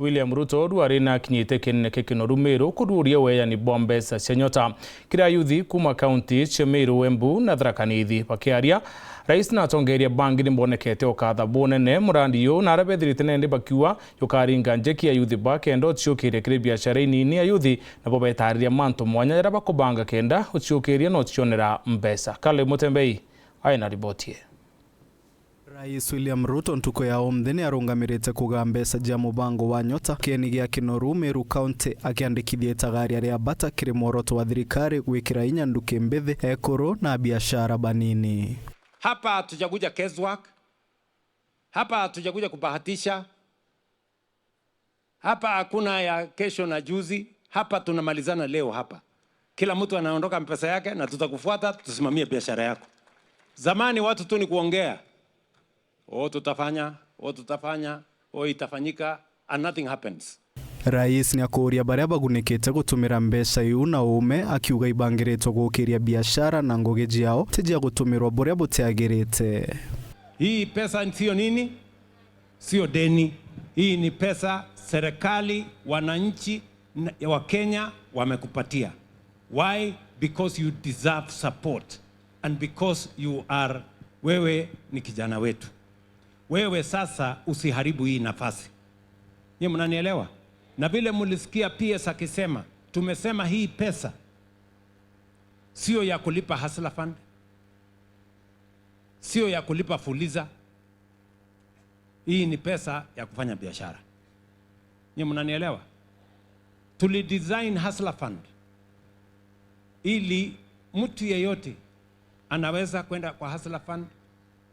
William Ruto rwari na akinyite kinene kinoru Meru kururia weyani bwa mbeca cia Nyota kiri ayuthi kuma kaunti cia Meru, Embu na Tharaka Nithi. Bakiaria rais na atongoria bangi nimonekete ukatha bunene murandi uyu na aria bethirite nendi bakiuga yukaringa njeki ayuthi ba kenda uciukiria kiri biashara inini. Ayuthi nabo betariria mantu mwanya yaria bakubanga kenda uciukiria na ucionera mbeca. Caleb Mutembei aina riboti. Rais William Ruto ntuko ya omthi ni arungamirite kugaa mbeca jia mubango wa Nyota kieni gia Kinoru, Meru County, akiandikithia itagaria ria bata kiri mworoto wa thirikari gwikira inya nduki mbithi, ekuru na biashara banini. Hapa hatujakuja guesswork, hapa hatujakuja kubahatisha, hapa hakuna ya kesho na juzi, hapa tunamalizana leo hapa. Kila mtu anaondoka mpesa yake na tutakufuata tusimamie biashara yako. Zamani watu tu ni kuongea, "Oh, tutafanya, oh, tutafanya, oh, itafanyika," and nothing happens. Rais ni akuria baria bagunikite gutumira mbeca iu na ume, akiuga ibangiritwo gukiria biashara na ngugi jiao ti jia gutumirwo buria butiagirite. Hii pesa sio nini? Sio deni. Hii ni pesa serikali, wananchi wa Kenya wamekupatia. Why? Because you deserve support and because you are, wewe ni kijana wetu. Wewe sasa usiharibu hii nafasi. Nyie mnanielewa? Na vile mlisikia PS akisema, tumesema hii pesa sio ya kulipa Hustler Fund, sio ya kulipa Fuliza. Hii ni pesa ya kufanya biashara. Nyie mnanielewa? Tulidesign Hustler Fund ili mtu yeyote anaweza kwenda kwa Hustler Fund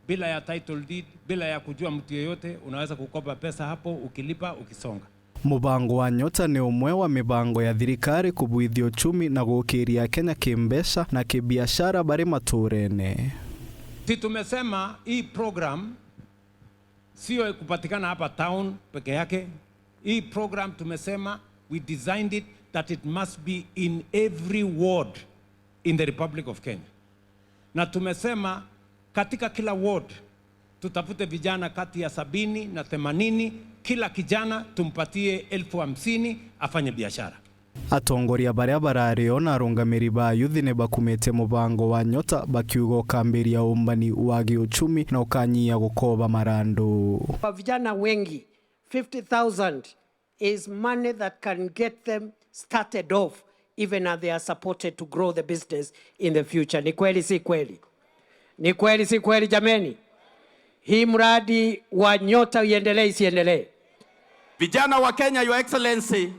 bila ya title deed, bila ya kujua mtu yeyote, unaweza kukopa pesa hapo, ukilipa ukisonga. Mubango wa Nyota ni umwe wa mibango ya thirikari kubwithia uchumi na gukiria Kenya kimbeca na kibiashara bari maturene. Si tumesema hii program sio kupatikana hapa town peke yake. Hii program tumesema we designed it that it must be in every ward in the Republic of Kenya, na tumesema katika kila ward tutafute vijana kati ya 70 na 80, kila kijana tumpatie 50,000 afanye biashara. Atongoria baria barario na arungamiri ba yuthi ni bakumite mubango wa Nyota, bakiuga ukambiria umbani wa giuchumi na ukanyia gukoba marandu. Kwa vijana wengi, 50,000 is money that can get them started off even as they are supported to grow the business in the future. Ni kweli si kweli? Ni kweli si kweli jameni? Hii mradi wa Nyota iendelee isiendelee? Vijana wa Kenya, Your Excellency,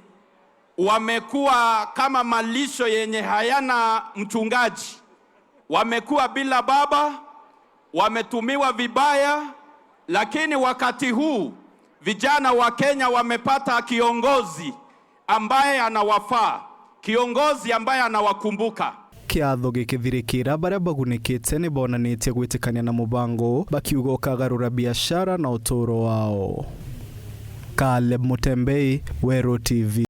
wamekuwa kama malisho yenye hayana mchungaji, wamekuwa bila baba, wametumiwa vibaya, lakini wakati huu vijana wa Kenya wamepata kiongozi ambaye anawafaa, kiongozi ambaye anawakumbuka. Kiatho gikithirikira, baria bagunikite ni bonanitie gwitikania na mubango, bakiuga ukagarura biashara na uturo wao. Caleb Mutembei, Weru TV.